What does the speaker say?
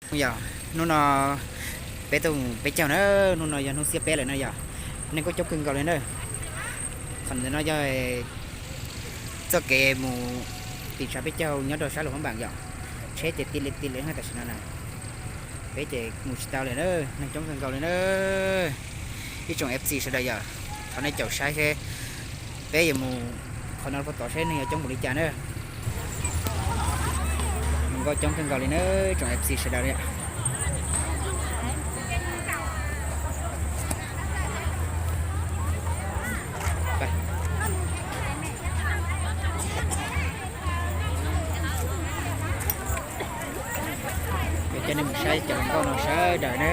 Yog hnub no peb tuaj mus peb caug na, hnub no yog hnub xiab peb lawm no yog, neeg kuj coob kawg nkaus li na. Qhov ntawm no yog txoj kev mus tim tshav peb caug nyob rau sab Luas Phab Npaam yom. Tsheb ces ti li ti li tam sim no na, peb ces mus tsis tau li na, neeg coob kawg nkaus li na. Ib tsoom F C sawv daws yom, thov nej caum saib seb peb yuav mus qhov no puag tod seb neeg yuav coob npaum li cas na. Mus nkauj coob kawg nkaus li na, tsoom F C sawv daws li. Coj nej mus saib cov hluas nkauj no sawv daws na.